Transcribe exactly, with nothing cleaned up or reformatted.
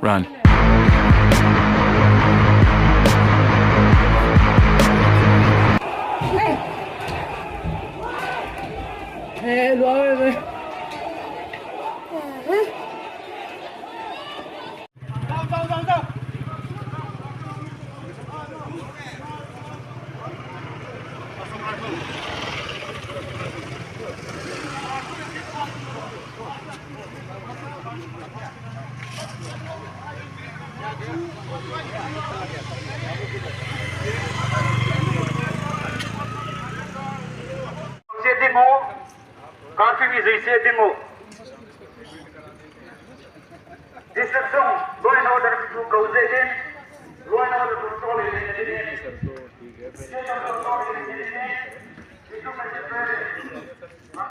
Run. Curfew ꯏꯖꯩꯁꯦ ꯇꯤꯡꯉꯨ꯫ Disruption, law and order ꯀꯧꯖꯒꯦ꯫ Law and order ꯄꯨ ꯇꯧꯔꯤꯕꯁꯤꯅꯤ꯫